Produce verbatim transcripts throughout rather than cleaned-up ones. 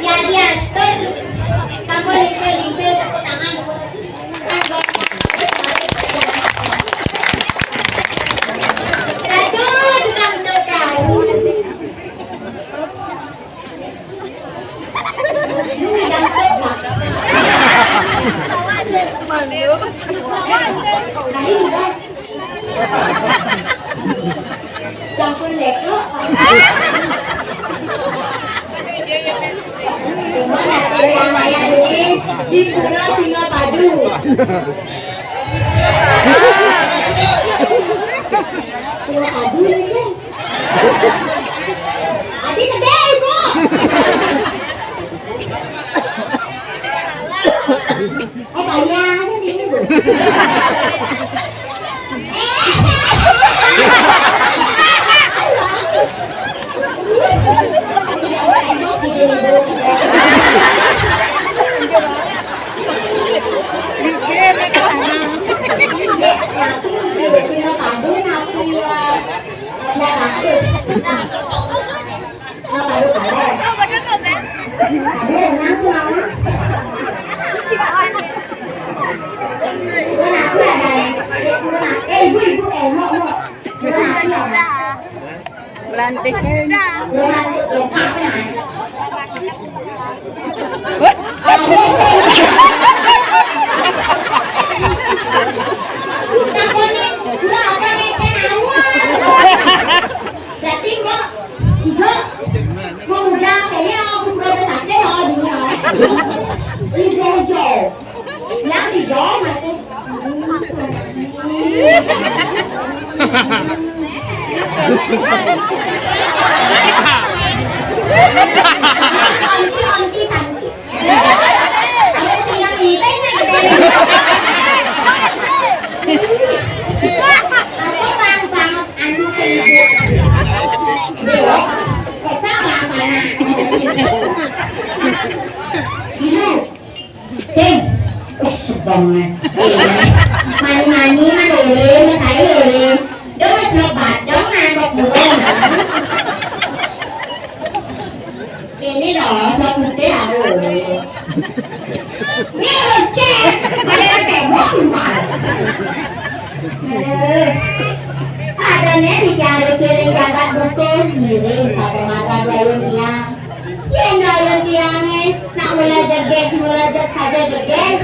Ya, ya, stop. Kamu lingkir-lingkir, tepuk tangan. Aduh, tukang tukang. Sampun leko. Mana tadi yang saya ini di Sungai Singapadu. Singapadu ini. Adi gede, Ibu. Eh, kalian ini, Bu. Aduh, langsung apa? Kenapa ada? Eh, ibu, ibu, eh, mau, mau. Kenapa ya? Belantik. Berarti kok hijau? Kok muda? Kayaknya aku udah besar deh kalau dulu. Hijau-hijau. Yang hijau masih Sing. Us, sebang, eh. Mani-mani mah dulu, mah saya dulu. Dong, mas, lebat dong, nangkep dulu. Ini loh, sebab putih aku. Ini lecet, ada kebon, Pak. Aduh. Adanya di kiri-kiri jagat buku, miring sampai mata gayung tiang. Yen gayung tiangnya, nak mulai jeget, mulai jeget saja jeget.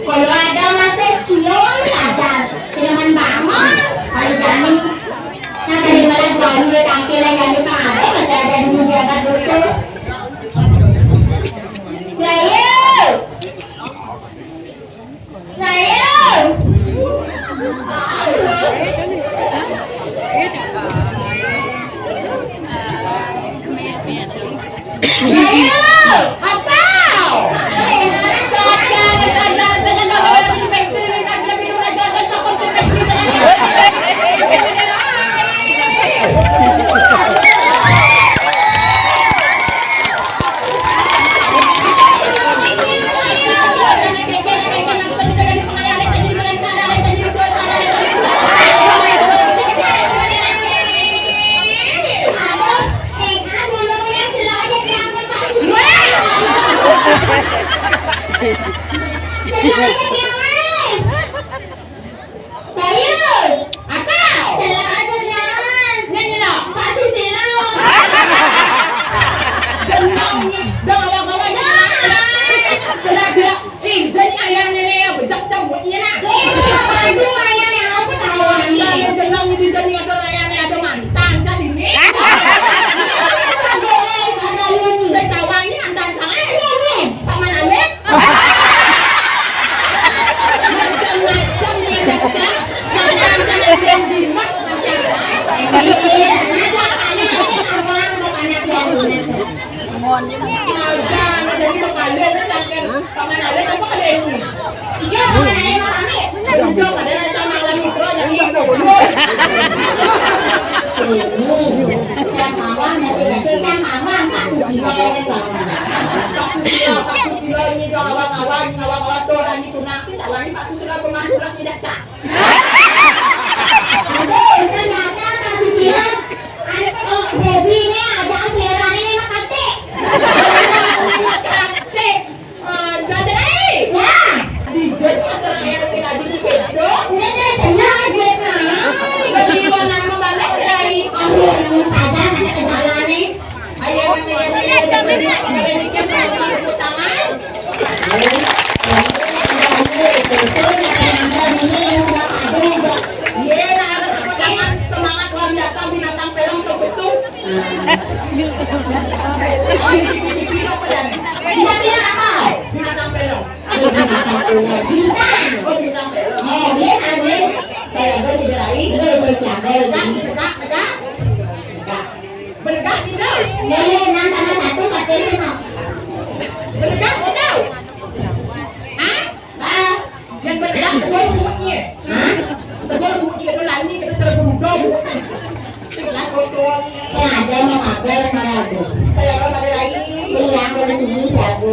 Kalau ada masih cium saja, siluman bangun, kalau jani. Nah, dari mana gua juga tampil yang jani tak ada, masih ada di jagat buku. Gayung. Sayang. Sayang, apa? Serius? Apa? Celah aja jangan. Nyanyi lah. Pak Susilo. Jenong. Dong, abang, abang, jangan. Celah, celah. Ih, jadi ayahnya nih, bejak cabut, iya, nak. Eh, ini apa aja ayahnya? Apa tahu ini? Ada jenong ini, jadi ada ayahnya, ada mantan, jadi ini. Ada lu nih. Saya tahu ini mantan saya. Iya, nih. Paman Alek. Ini, Pak Susilo, Pak Susilo ini dong, awang-awang, awang-awang tuh, orang itu nak, tak wani Pak Susilo, pemandu, orang tidak cak. Aduh, ternyata Pak Susilo, anu, Devi ini ada selera ini, Mak Kate. Kate. Eh, jadi, ya. Di Jet, terakhir kita di Jet, dong. Ini dia kenal Jet, nah. Beli warna sama balik, Rai. Aduh, yang sadar, ada ke jalan, nih. Semangat luar biasa binatang pelong tuh betul. Binatang pelong. Binatang pelong. Bintang. Oh, bintang pelong. Oh, dia ada. Saya ada di gerai. Dia ada siapa? Tegak, tegak, tegak. Tegak. Bergerak tidak? Nilai enam tambah satu pasti lima. Bergerak tidak? Hah? Nah, yang bergerak betul bunyi. Hah? Betul bunyi, betul lagi, kita tergudang bunyi. Lah, kontrolnya. Saya ada mau pakai, mana tuh? Saya kalau ada lagi. Iya, aku di sini, aku.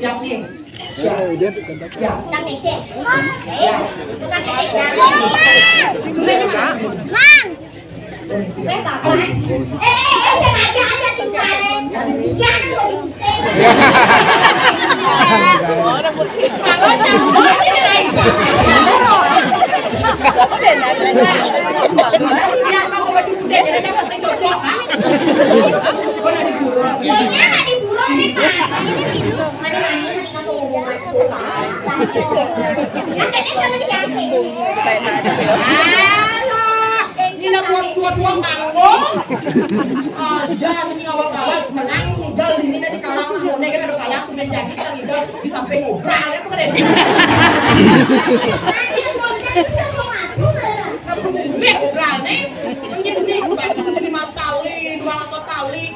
Siap nih. Ya. Ya. Ya. Mang. Alah, ini nak buat dua-dua panggung. Ah, jangan ini awak-awak menang, tinggal di sini di kalangan, mau naik ada kalangan, main jadi kan, tinggal di samping ngobrol, ya, bukan? Ngobrol, nih. Ini, ini, baju jadi matali, dua atau tali.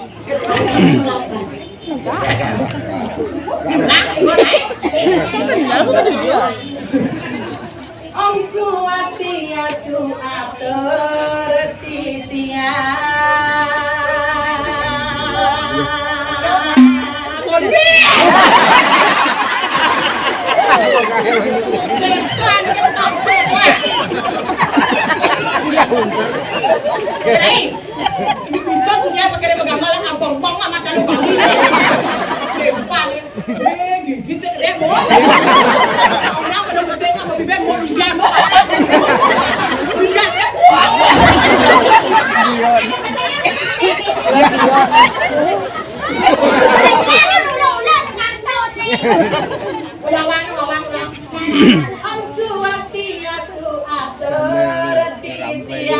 Om Swastiastu, atur titiang. Kondi. Setan, itu kampung, wah. Hei. Bisa punya pakai gambar lah, kampung bang, sama dalam bang. Setan. Eh, gigit deh, deh, mau. Orang pada gede sama bibir mau lihat, mau. Lihat, deh, mau. Ulang, ulang, ulang, ulang. Om Swastiastu, atur titiang.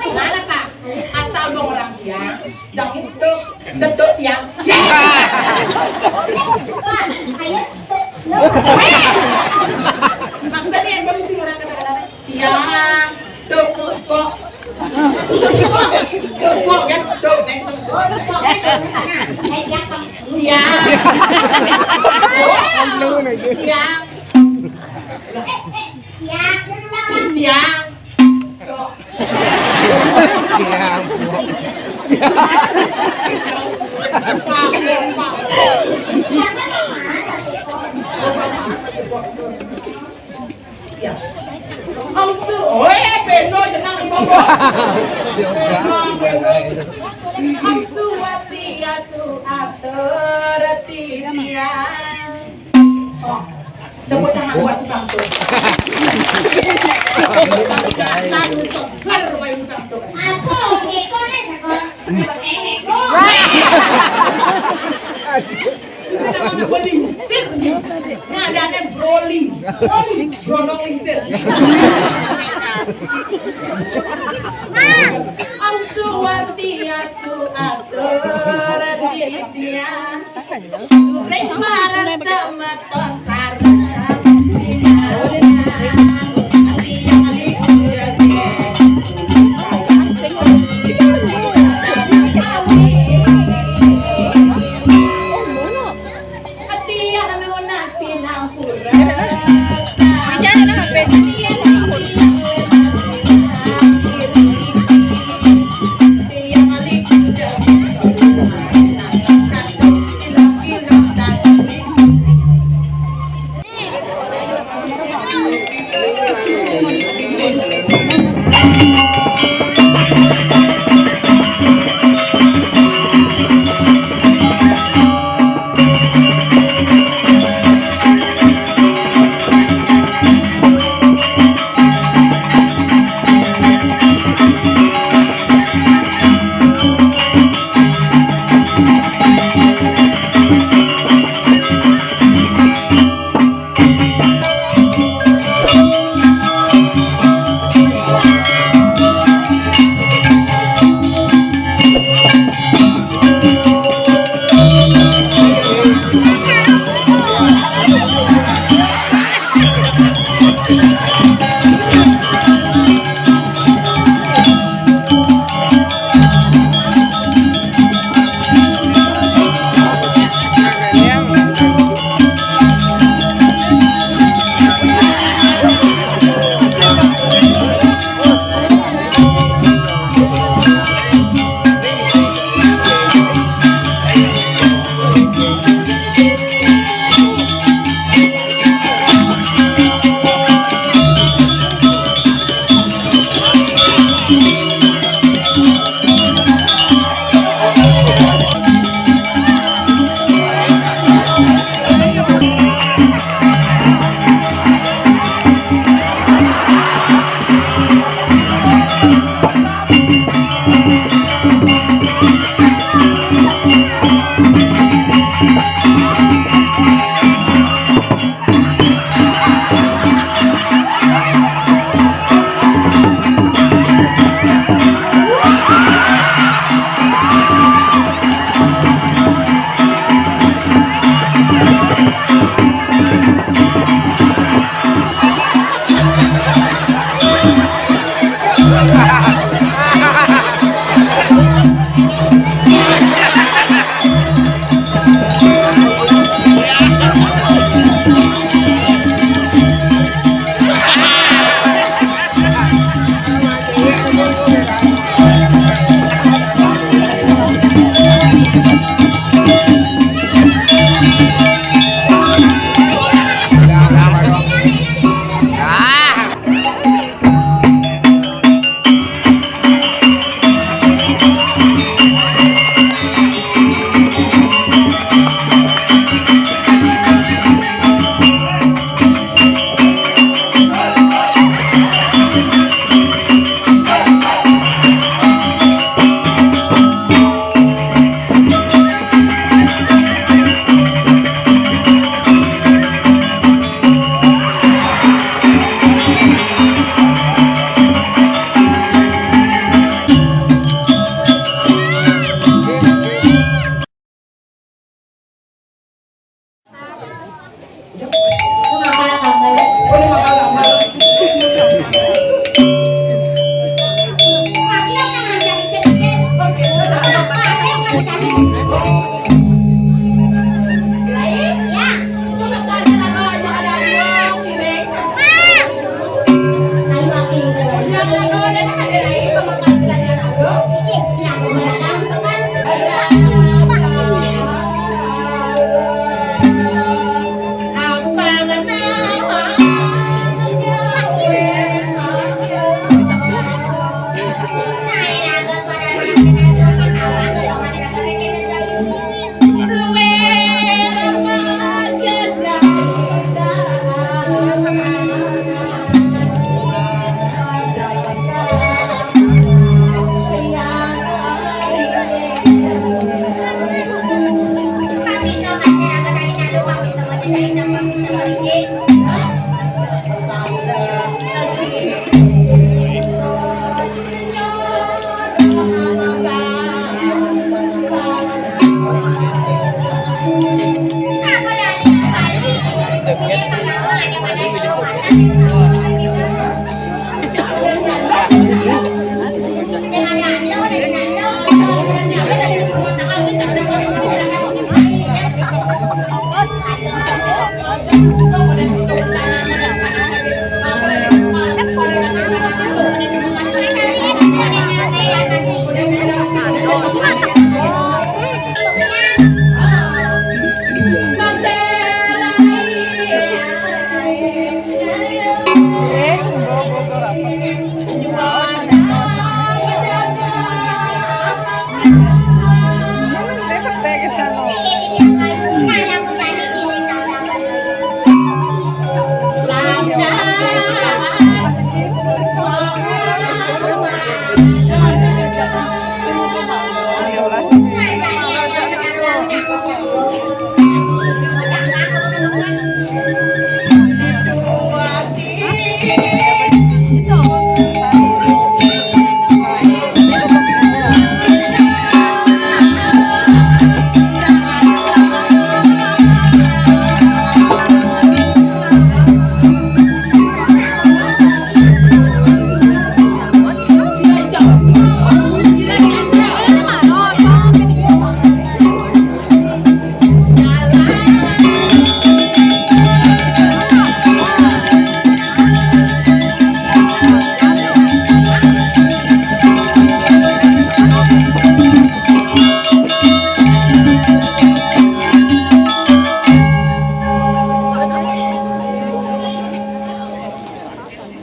Gimana, Pak? Asal dong orang dia, jangan duduk, duduk ya. Mas, ayo, maksudnya yang bagus sih orang kata-kata. Tiang, tuh, kok. Tuh, kok, kan? Tuh, kan? Tiang. Tiang. Tiang. Tiang. Pak, Pak. Ya. Om Su-, oh, eh, bendo jenang di bawah. Om Swastiastu, atur titiang. Oh, tepuk tangan buat tukang tuh. Segar, wahai tukang tuh. Aku, oke, kok, nih, kok. Ini namanya belingsir nih. Ini ada, ada broli. Broli, brondong lingsir. Om Swastiastu, atur titiang. Ring para semeton sareng.